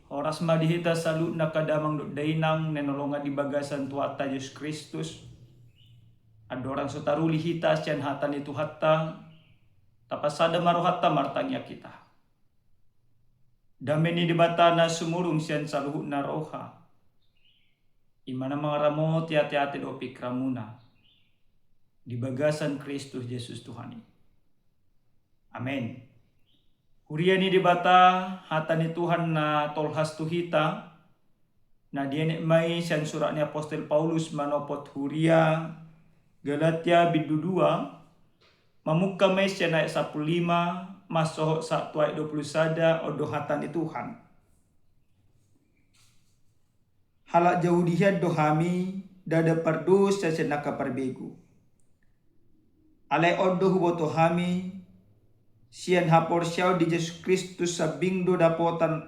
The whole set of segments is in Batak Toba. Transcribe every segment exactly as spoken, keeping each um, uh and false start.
Horas ma di hita saluhutna angka damang dohot dainang na hinaholongan di bagasan Tuhanta Jesus Kristus. Andorang so taruli hita sian hata ni Tuhanta, tapasada ma rohanta martangiang hita. Dame ni Debata na sumurung sian saluhutna roha, i ma na mangaramoti ateate dohot pingkiranmuna di bagasan Kristus Jesus Tuhan i. Amen. Huria ni Debata, hata ni Tuhan na tolhas tu hita, na dienet ma i sian surat ni apostel Paulus manopot huria Galatia bindu dua, mamungka ma i sian ayat sampulu lima, mansohot sahat tu ayat dua pulu sada, on do hata ni Tuhan. Halak Jahudi hian do hami, ndada pardosa sian angka parbegu. Alai on do huboto hami, sian haporseaon di Jesus Kristus sambing do dapotan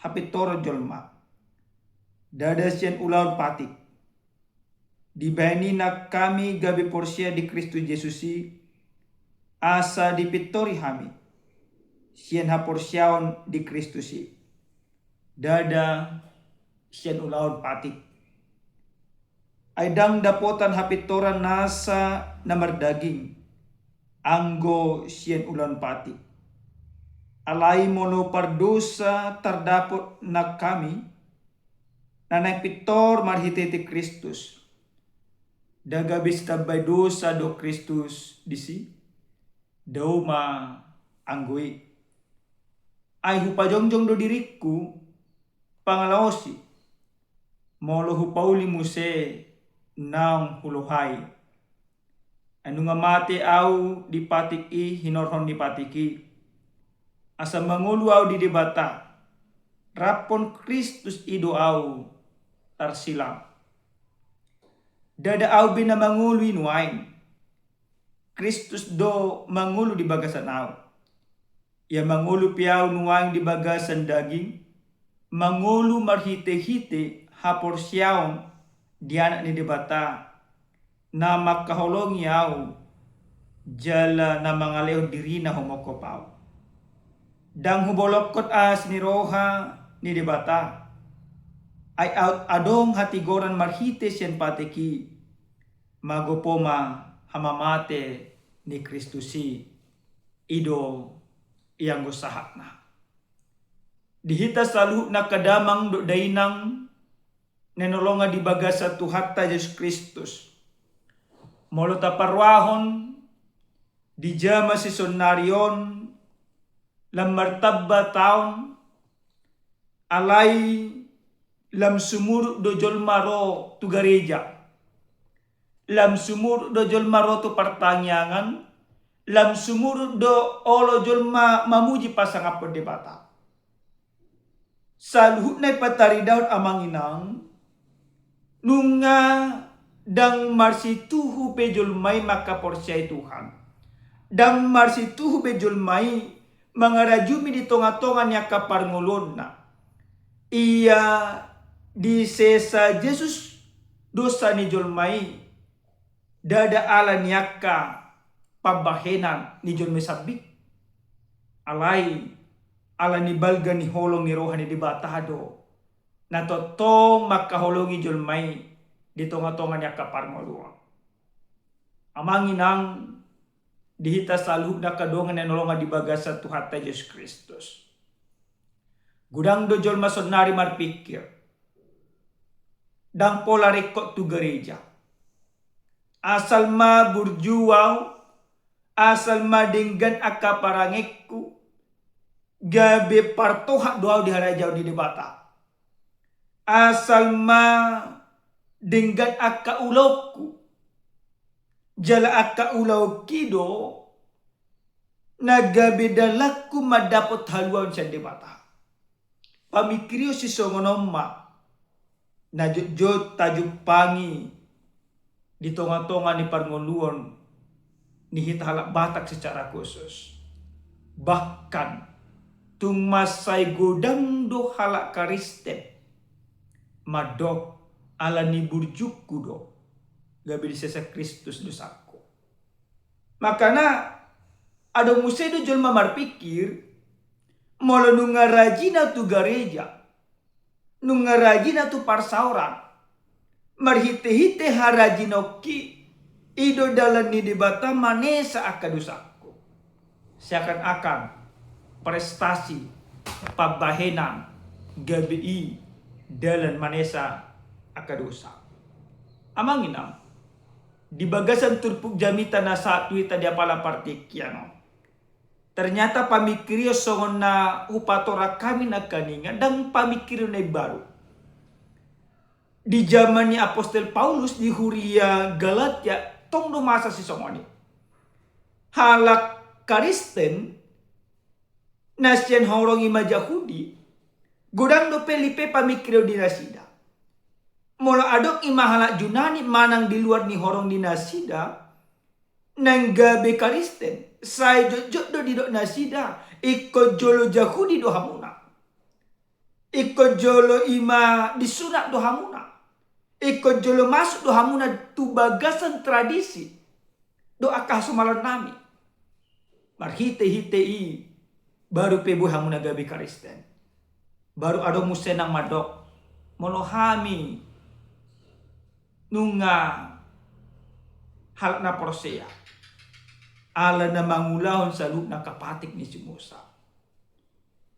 hapintoron jolma, ndada sian ulaon patik. Dibahen i nang hami gabe porsea di Kristus Jesus i, asa dipintori hami sian haporseaon di Kristus i, ndada sian ulaon patik. Ai ndang dapotan hapintoran nasa na mardaging, anggo sian ulaon patik. Alai molo pardosa tardapot nang hami, na naeng pintor marhitehite Kristus, ndang gabe sitambai dosa do Kristus disi? Dao ma anggo i. Ai hupajongjong do diringku pangalaosi, molo hupauli muse naung hulohai. Ai nunga mate au di patik i hinorhon ni patik i, asa mangolu au di Debata, raphon Kristus i do au tarsilang. Ndada au be na mangolu i nuaeng, Kristus do mangolu di bagasan au. Ia mangolu pe au nuaeng di bagasan daging, mangolu marhitehite haporseaon di Anak ni Debata, na mangkaholongi au jala na mangalehon dirina humongkop au. Ndang hubolongkon asi ni roha ni Debata, ai a-, adong hatigoran marhite sian patik i, magopo ma hamamate ni Kristus i, i do ianggo sahatna. Di hita saluhutna angka damang dohot dainang na hinaholongan di bagasan Tuhanta Jesus Kristus, molo taparrohahon di jaman sisonari on, lam martamba taon, alai lam sumurut do jolma ro tu gareja. Lam sumurut do jolma ro tu partangiangan, lam sumurut do olo jolma mamuji pasangaphon Debata. Saluhutna i pataridahon, amang inang, nunga ndang marsituhu be jolma i mangkaporseai Tuhan. Ndang marsituhu be jolma i mangarajumi di tongatonga ni angka parngoluonna. Ia disesa Jesus dosa ni jolma i, ndada ala ni angka pambahenan ni jolma i sambing, alai ala ni balga ni holong ni roha ni Debata do na tongtong mangkaholongi jolma i di tongatonga ni angka parngoluon. Amang inang, di hita saluhutna angka dongan na hinaholongan di bagasan Tuhanta Jesus Kristus, godang do jolma sonari marpingkir, ndang pola ringkot tu gareja. Asal ma burju au, asal ma denggan angka parangeku, gabe partohap do au di harajaon ni Debata. Asal ma denggan angka ulaonku, jala angka ulaonki do na gabe dalanku mandapot haluaon sian Debata. Pamingkirionsi songon on ma na jotjot tajumpangi di tongatonga ni parngoluon ni hita halak Batak secara khusus. Bahkan tung mansai godang do halak Kristen mandok, ala ni burjungku do gabe disesa Kristus dosangku. Makana adong muse do jolma marpingkir, molo nunga rajin au tu gareja, nunga rajin ahu tu parsaoran. Marhite-hite harajinonki, i do dalan ni Debata manesa angka dosangku. Seakan-akan prestasi, pambahenan, gabe i dalan manesa angka dosa. Amang inang, di bagasan turpuk jamita na sahat tu hita di apala partingkian on, ternyata pamingkirion songon na hupatorang hami nangkaningan ndang pamingkirion na imbaru. Di jaman ni apostel Paulus di huria Galatia, tong do masa sisongon i. Halak Kristen na sian horong i ma Jahudi, godang dope lipe pamingkirion di nasida. Molo adong i ma halak Junani manang di luar ni horong ni nasida, naeng gabe Kristen, sai jotjot do didok nasida, ingkon jolo Jahudi do hamuna. Ingkon jolo i ma disunat do hamuna. Ingkon jolo masuk do hamuna tu bagasan tradisi dohot angka hasomalan nami. Marhite-hite i, baru pe boi hamuna gabe Kristen. Baru adong muse na mandok, molo hami nunga halak na porsea, ala na mangulahon saluhutna angka patik ni si Musa.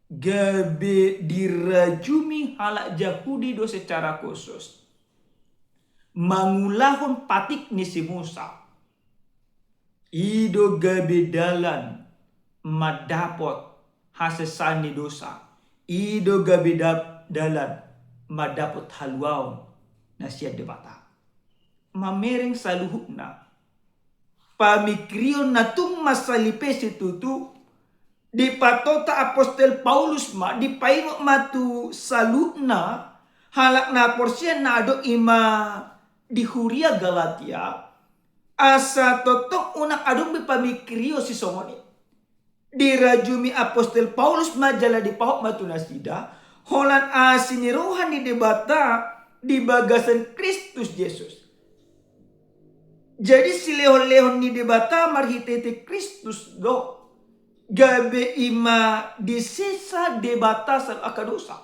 Gabe dirajumi halak Jahudi do secara khusus mangulahon patik ni si Musa. I do gabe dalan mandapot hasesaan ni dosa. I do gabe da-, dalan mandapot haluaon na sian Debata. Mamereng saluhutna pamingkirion na tung mansai lipe situtu, dipatota apostel Paulus ma, dipaingot ma tu saluhutna halak na porsea na adong i ma di huria Galatia, asa tongtong unang adong be pamingkirion sisongon i. Dirajumi apostel Paulus ma jala dipahot ma tu nasida, holan asi ni roha ni Debata di bagasan Kristus Jesus. Jadi silehon-lehon ni Debata marhite-hite Kristus do, gabe i ma disesa Debata saluhut angka dosa.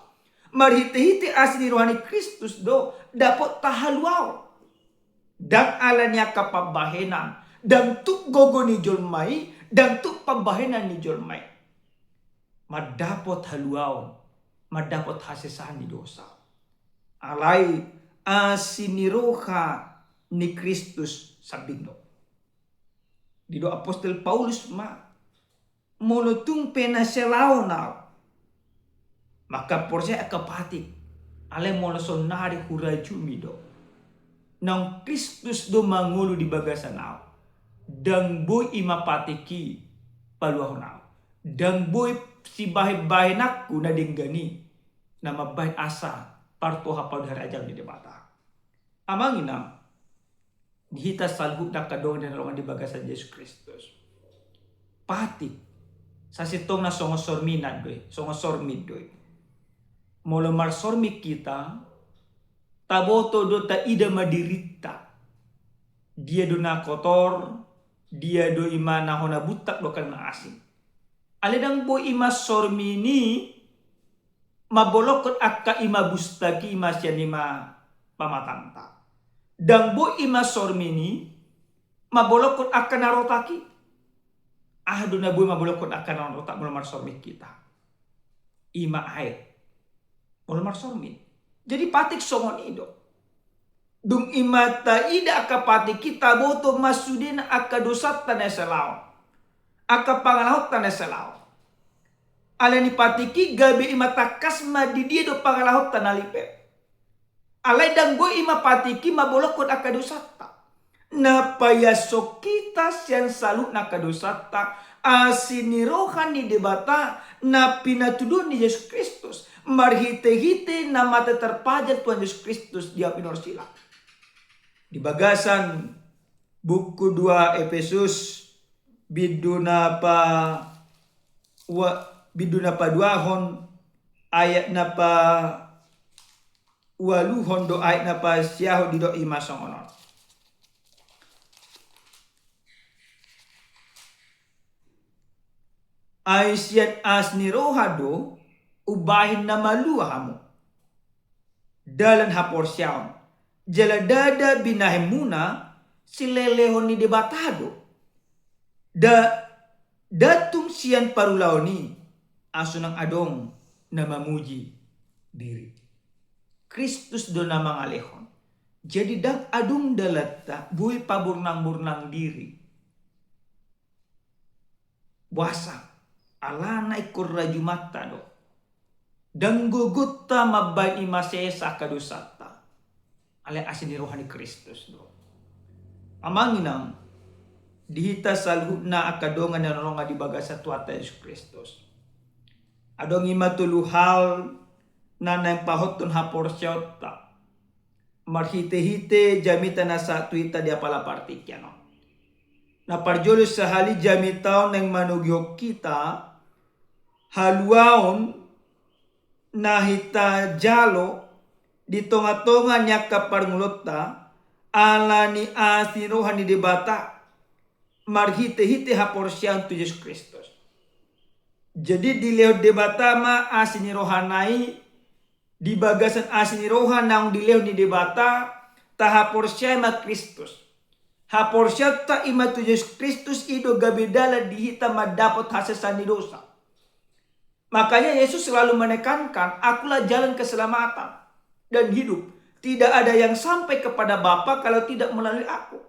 Marhite-hite asi ni roha ni Kristus do dapot haluaon. Ndang ala ni angka pambahenan, ndang tuk gogo ni jolma i, ndang tuk pambahenan ni jolma i. Mandapot haluaon, mandapot hasesaan ni dosa. Alai asi ni roha ni Kristus sambing do. Didok apostel Paulus ma, molo tung pe na salaon ahu, mangkaporseai angka patik, alai molo saonnari hurajumi do. Naung Kristus do mangolu di bagasan ahu. Ndang boi i ma patik i paluahon ahu. Ndang boi sibahen-bahenanku na denggan i na mambahen asa partoha pauli harajaon ni Debata. Amang inang, di hita saluhutna angka dongan na hinaholongan di bagasan Jesus Kristus, patik sasintongna songon sorminan do i, songon sormin do i. Molo marsormin hita, taboto do, taida ma dirinta, dia do na kotor, dia do i ma na hona buntak dohot na asing. Alai ndang boi i ma sormin i mambolongkon angka i ma bustak i ma sian i ma pamatangta. Ndang boi i ma sormin i mambolongkon angka na rotak i. Aha do na boi mambolongkon angka na rotak molo marsormin hita? I ma aek. Molo marsormin. Jadi patik songon i do. Dung i ma taida angka patik i, taboto ma sudena angka dosanta na salaon, angka pangalahonta na salaon. Alani patik i gabe i ma tangkas ma di dia do pangalahonta na lipe. Alai ndang boi i ma patik i mambolongkon angka dosanta. Na paiashon hita sian saluhutna angka dosanta, asi ni roha ni Debata na pinatuduhon ni Jesus Kristus, marhite-hite na mate terpajal Tuhan Jesus Kristus di api Norosila. Di bagasan buku dua Epesus, bindu na pa ua-, bindu na paduahon, ayat na paualuhon dohot ayat na pasiahon, didok i ma songon on. Ai sian asi ni roha do umbahen na malua hamu. dalan haporseaon. Jala ndada binahenmuna silelehon ni Debata do. Nda, nda tung sian parulaon i, asa unang adong na mamuji diri. Kristus do na mangalehon. Jadi ndang adong dalanta boi paburnang-burnang diri. Boasa? Alana ingkon rajumanta do. Ndang gogonta mambahen i masesa angka dosanta. Alai asi ni roha ni Kristus do. Amang inang, di hita saluhutna angka dongan na hinaholongan di bagasan Tuhanta Jesus Kristus. Adong i ma tolu hal na naeng pahothon haporseaonta marhite-hite jamita na sahat tu hita di apala partingkian on. Na parjolo sahali jamita on naeng manogihon hita haluaon na hita jalo di tonga-tonga ni angka parngoluonta ala ni asi ni roha ni Debata marhite-hite haporseaon tu Jesus Kristus. Jadi dilehon Debata ma asi ni rohana i, di bagasan asi ni roha naung dilehon ni Debata, tahaporseai ma Kristus. Haporseaonta i ma tu Jesus Kristus i do gabe dalan di hita mandapot hasesaan ni dosa. Makanya Yesus selalu menekankan, "Akulah jalan, keselamatan, dan hidup. Tidak ada yang sampai kepada Bapa kalau tidak melalui Aku."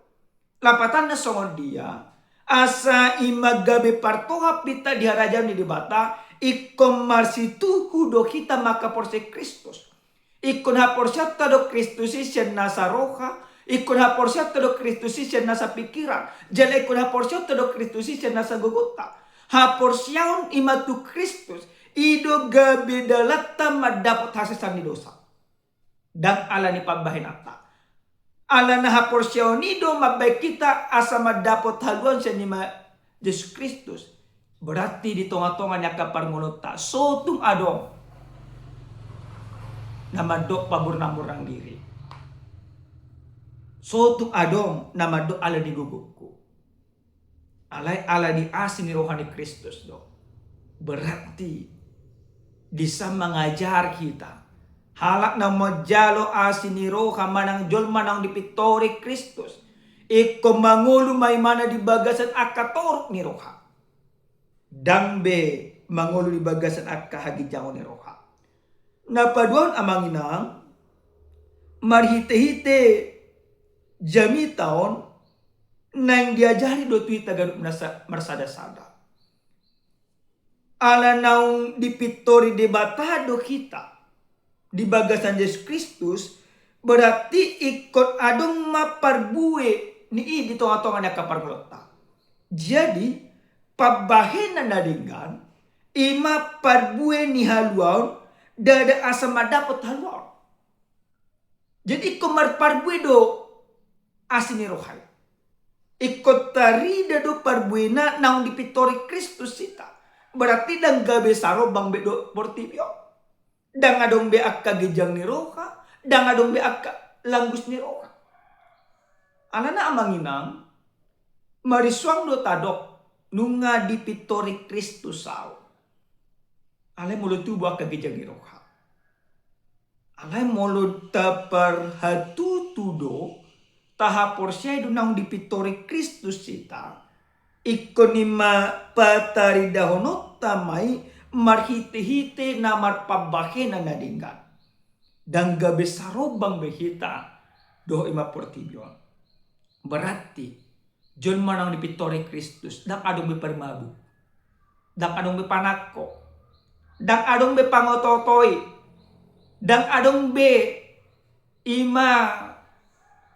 Lapatanna songon dia, asa i ma gabe partohap hita di harajaon ni Debata, ingkon marsituhu do hita mangkaporseai Kristus. Ingkon haporseaonta do Kristus i sian nasa roha, ingkon haporseaonta do Kristus i sian nasa pikiran, jala ingkon haporseaonta do Kristus i sian nasa gogonta. Haporseaon i ma tu Kristus, i do gabe dalanta mandapot hasesaan ni dosa. Ndang ala ni pambahenanta. Alana haporseaon i do mambahen hita asa mandapot haluaon sian i ma Jesus Kristus. Berarti di tonga-tonga ni angka parngoluonta so tung adong na mandok paburnang-burnang diri. So tung adong na mandok ala ni gogonku. Alai ala ni asi ni roha ni Kristus do. Berarti bisa mangajar hita. Halak na manjalo asi ni roha manang jolma naung dipintori Kristus, ingkon mangolu ma imana di bagasan angka toruk ni roha. Ndang be mangolu di bagasan angka haginjangon ni roha. Na paduahon amang inang, marhite-hite jamita on naeng diajari do tu hita ganup nasa marsada-sada. Ala naung dipintori Debata do hita di bagasan Jesus Kristus, berarti ingkon adong ma parbue ni i di tonga-tonga ni angka parngoluonta. Jadi pambahenan na denggan i ma parbue ni haluaon, ndada asa mandapot haluaon. Jadi ingkon marparbue do asi ni roha i. Ingkon tarida do parbuena naung dipintori Kristus hita. Berarti ndang gabe sarombang be do portibi on. Ndang adong be angka ginjang ni roha, ndang adong be angka langgus ni roha. Alana amang inang, marisuang do tadok nunga dipintori Kristus ahu. Alai molo tubu angka ginjang ni roha. Alai molo taparhatutu do, tahaporseai do naung dipintori Kristus hita, ingkon i ma pataridahononta ma i marhite-hite na marpambahenan na denggan. Ndang gabe sarombang be hita dohot i ma portibi on. Berarti jolma naung dipintori Kristus, ndang adong be parmabuk, ndang adong be panangko, ndang adong be pangoto-otoi, ndang adong be i ma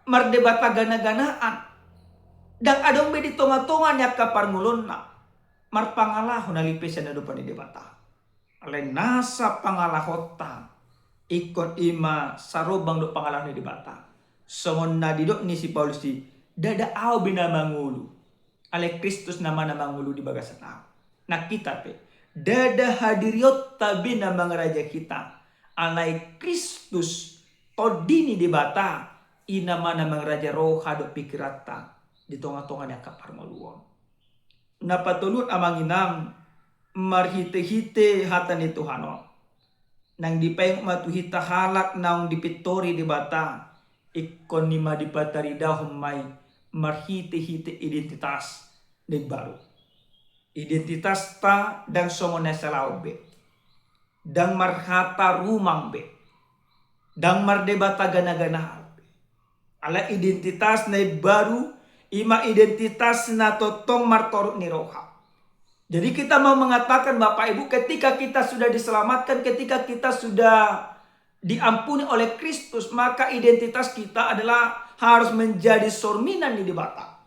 mardebata gana-ganaan, ndang adong be di tonga-tonga ni angka parngoluonna marpangalaho na lipe sian adopan ni Debata. Alai nasa pangalahonta ingkon i ma sarombang dohot pangalaho ni Debata. Songon na didok ni si Paulus i, ndada ahu be na mangolu, alai Kristus nama na mangolu di bagasan ahu. Nang hita pe, ndada hadirionta be na mangaraja hita, alai Kristus, Tondi ni Debata, i nama na mangaraja roha dohot pikiranta di tonga-tonga ni angka parngoluon. Na patoluhon amang inang, marhite-hite hata ni Tuhan on. Naeng dipaingot ma tu hita halak naung dipintori Debata, ingkon i ma dipataridahon ma i marhite-hite identitas na imbaru. Identitasta ndang songon na salaon be, ndang marhata rumang be, ndang mardebata gana-ganaan be. Alai identitas na imbaru i ma identitas na tongtong martorop ni roha. Jadi kita mau mengatakan, Bapak Ibu, ketika kita sudah diselamatkan, ketika kita sudah diampuni oleh Kristus, maka identitas kita adalah harus menjadi sorminan ni Debata.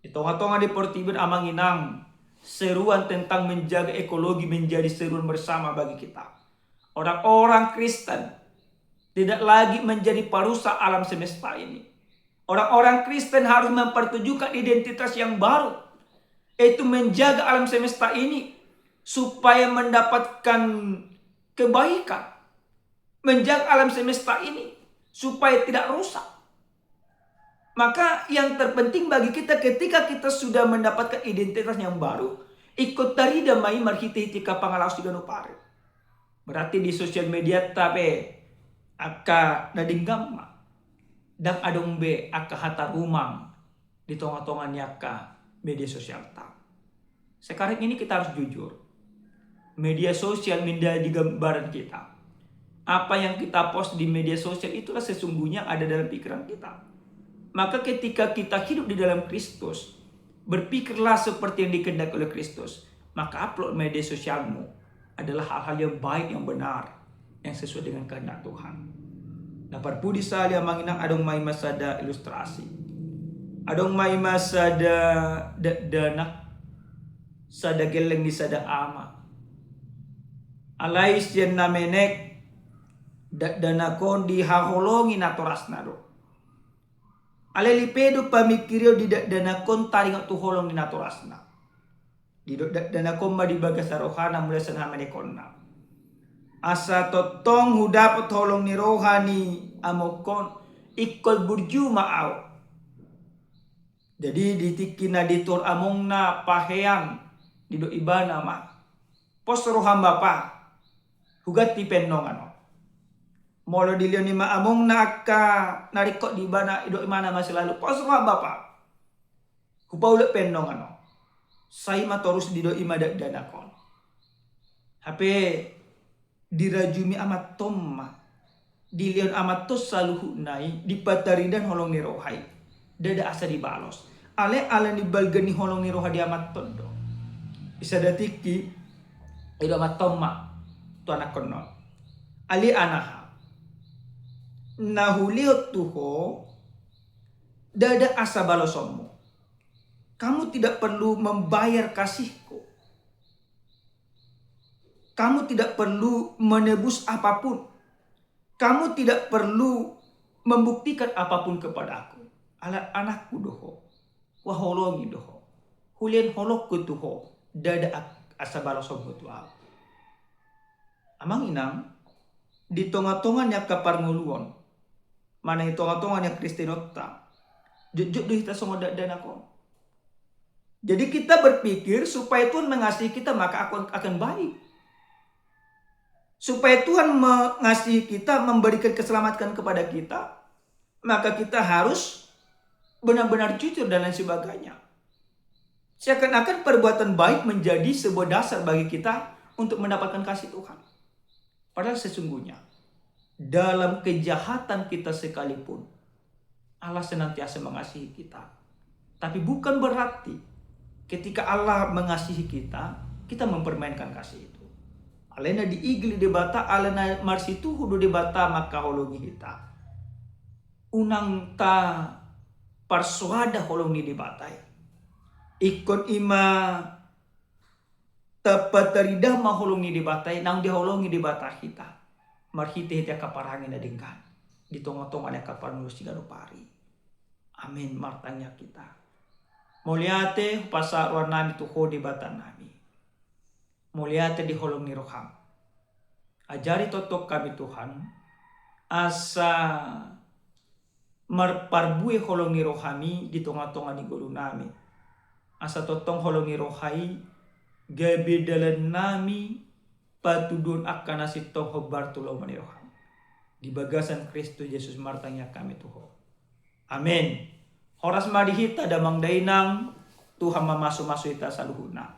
Di tonga-tonga ni portibi on, Amang Inang, seruan tentang menjaga ekologi menjadi seruan bersama bagi kita. Orang-orang Kristen tidak lagi menjadi parusak alam semesta ini. Orang-orang Kristen harus mempertunjukkan identitas yang baru, yaitu menjaga alam semesta ini supaya mendapatkan kebaikan, menjaga alam semesta ini supaya tidak rusak. Maka yang terpenting bagi kita, ketika kita sudah mendapatkan identitas yang baru, ingkon tarida ma i marhite-hite angka pangalaho siganup ari. Berarti di sosial mediata pe angka na denggan ma. Ndang adong be angka hata rumang di tonga-tonga ni angka media sosialta. Sekarang ini kita harus jujur. Media sosial menjadi gambaran kita. Apa yang kita post di media sosial, itulah sesungguhnya ada dalam pikiran kita. Maka ketika kita hidup di dalam Kristus, berpikirlah seperti yang dikehendaki oleh Kristus. Maka upload media sosialmu adalah hal-hal yang baik, yang benar, yang sesuai dengan kehendak Tuhan. Na parpudi sahali, Amang Inang, adong ma i ma sada ilustrasi. Adong ma i ma sada dakdanak, sada gelleng ni sada ama. Alai sian na menek, dakdanak on dihaholongi natorasna do. Alai lipe do pamingkirion di dakdanak on taringot tu holong ni natorasna. Didok dakdanak on ma di bagasan rohana mulai sian hamanekonna: Asa tongtong hudapot holong ni roha ni amongkon, ingkon burju ma ahu. Jadi di tingki na dituhor amongna pahean, didok ibana ma: Pos roham bapa, huganti pe annon on. Molo dilehon i ma amongna angka na ringkot di ibana, didok ibana ma selalu: Pos roham bapa, hupaulak pe annon on. Sai ma torus didok i ma dakdanak on. Hape dirajumi amanta on ma, dilehon amanta on saluhutna i, dipataridahon holong ni roha i. Ndada asa dibalos. Alai ala ni balga ni holong ni roha di amanta on do. Di sada tingki, didok amanta on ma tu anakkonna on: Ale anaha, na hulehon tu ho ndada asa balosonmu. Kamu tidak perlu membayar kasihku. Kamu tidak perlu menebus apapun. Kamu tidak perlu membuktikan apapun kepadaku. Ala anakku do ho, huhaholongi do ho, hulehon holongku tu ho, ndada asa balosonmu tu ahu. Amang Inang, di tonga-tonga ni angka parngoluon, manang di tonga-tonga ni angka Kristenonta, jotjot do hita songon dakdanak on. Jadi kita berpikir supaya Tuhan mengasihi kita, maka akan, akan baik. Supaya Tuhan mengasihi kita, memberikan keselamatan kepada kita, maka kita harus benar-benar jujur dan lain sebagainya. Seakan-akan perbuatan baik menjadi sebuah dasar bagi kita untuk mendapatkan kasih Tuhan. Padahal sesungguhnya, dalam kejahatan kita sekalipun, Allah senantiasa mengasihi kita. Tapi bukan berarti ketika Allah mengasihi kita, kita mempermainkan kasih itu. Alai na diigil Debata, ala na marsituhu do Debata mangkaholongi hita. Unang taparsoada holong ni Debata i. Ingkon i ma tapatarida ma holong ni Debata i, naung dihaholongi Debata hita marhite-hite angka parange na denggan di tonga-tonga ni angka parngoluon siganup ari. Amin. Martangiang hita. Mauliate hupasahat rohanami tu Ho Debatanami. Mauliate di holong ni roham. Ajari tongtong hami Tuhan, asa marparbue holong ni rohami di tonga-tonga ni ngolunami. Asa tongtong holong ni roha i gabe dalannami patuduhon angka na sintong hombar tu lomo ni roham. Di bagasan Kristus Jesus martangiang hami tu Ho. Amen. Horas ma di hita damang dainang, Tuhan mamasu-masu hita saluhutna.